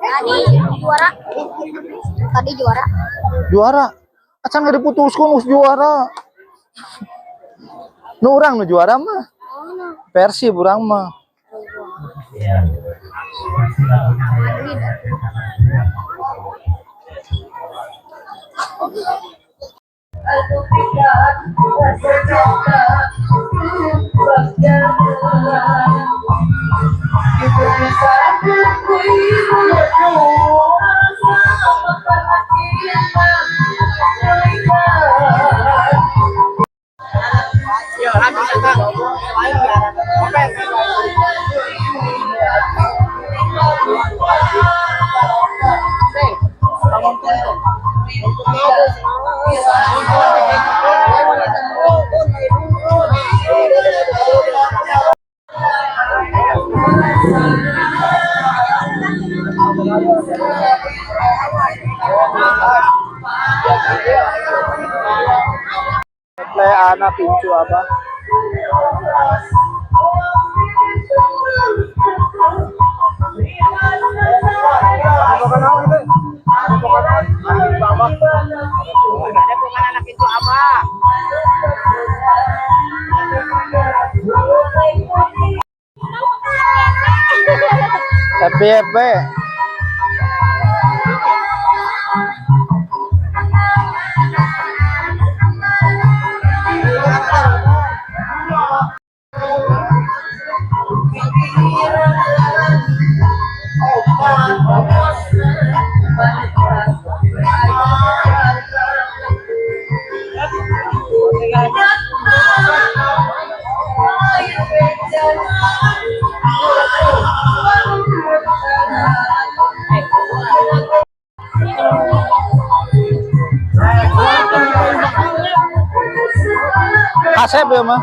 Tadi juara. Tadi juara. Juara. Acan nggak diputuskan geus juara. Nu urang nu juara mah. Persib urang mah. Madrid. Le anak incu apa? Happy happy. Kasep ya mah.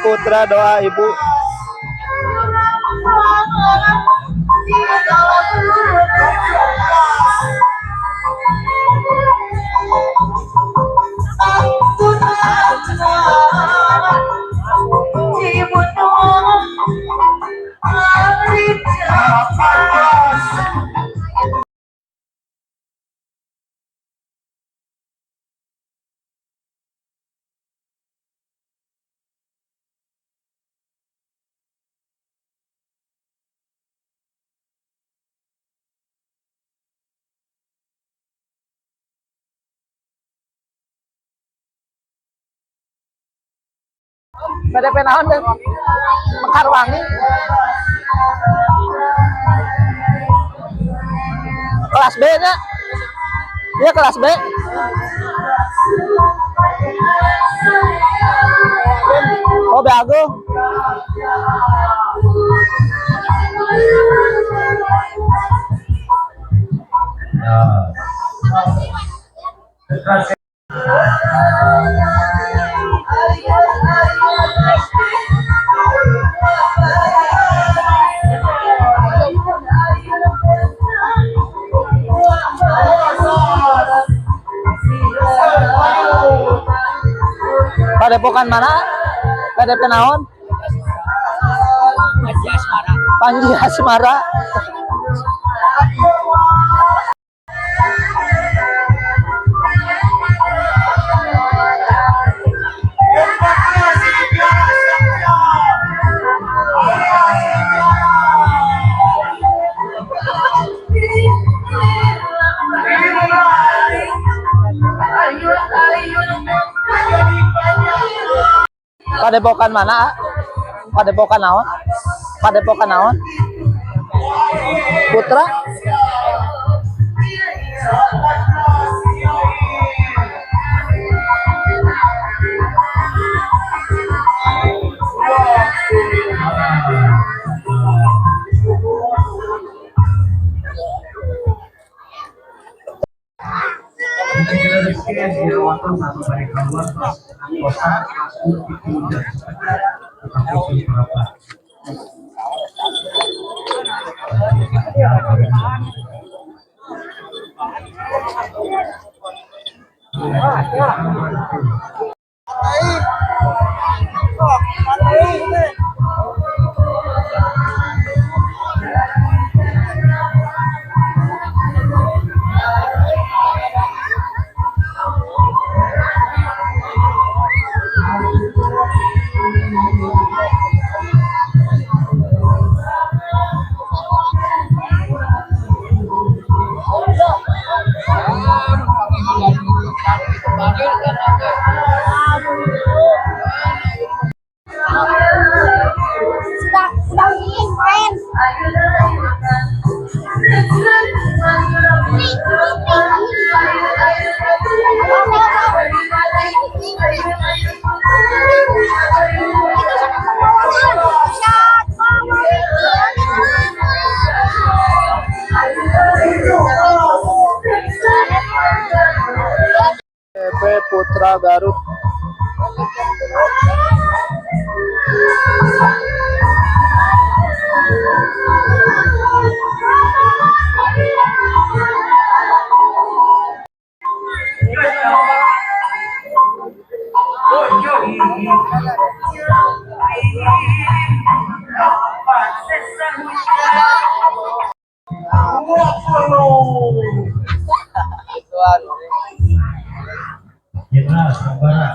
Putra doa ibu. PDP naon deh? Mekarwangi. Kelas B nya? Iya kelas B. Oh, B Agung. Padepokan mana? PDP naon? Panji Asmara. Panji Asmara. Padepokan mana, ah? Padepokan naon? Padepokan naon? Putra? Sudah ingin main. PP Putra Garut. Jenderal Sambara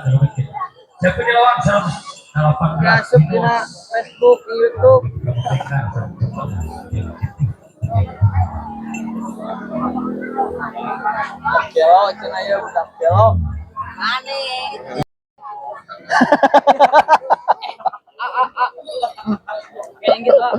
Siapa lawan 118 Masuk dina Facebook, YouTube. Gelo cenah ieu budak gelo. Kayak gitu ah.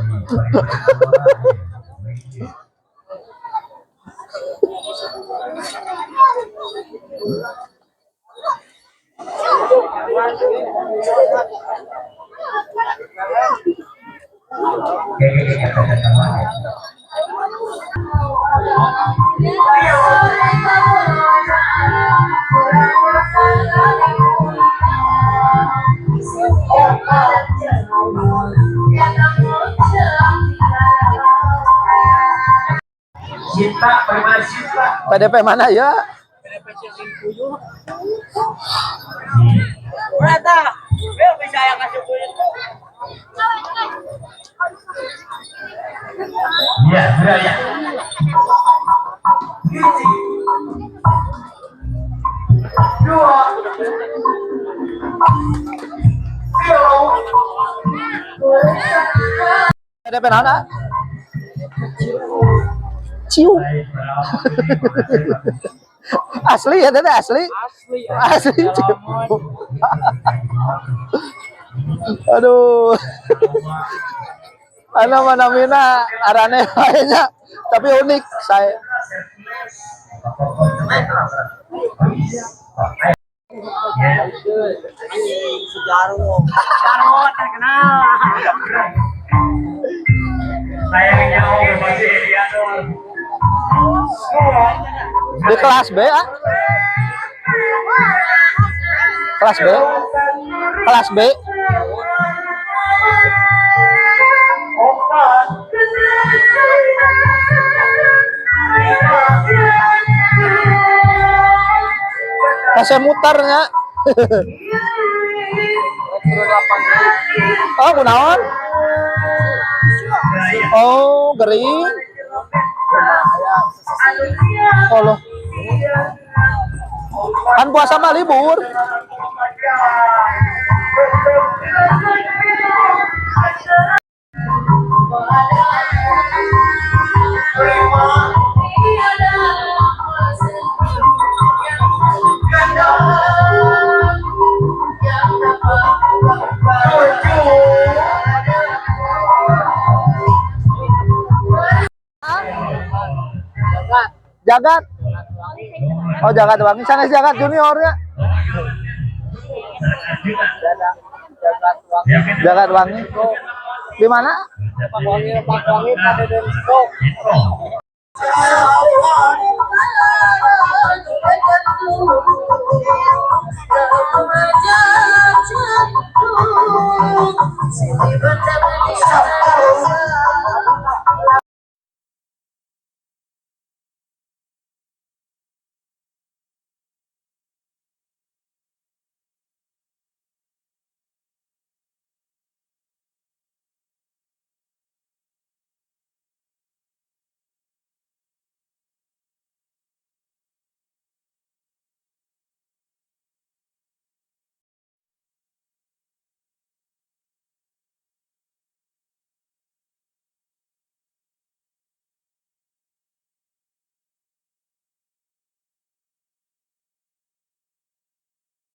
Cinta, bagaimana cinta? PDP mana ya? Iya, sudah ya. Dua. PDP naon, ah? Ciu. Asli ya teh asli. Asli. Asli. Ciu. Aduh. Ana mana mina arane wae nya. Tapi unik saya. Sejarwo. Sejarwo terkenal. Sayangnya masih diatur. Di kelas B, ah. Kelas B. Kelas B. Kasih mutarnya. Oh, kunaon? Oh, gering. Oh, loh. Kan puasa mah libur. Jagat. Oh, Jagat Wangi. Sanes Jagat Junior ya. Jagat Wangi. Di mana? Wangi, Wangi, pada dan.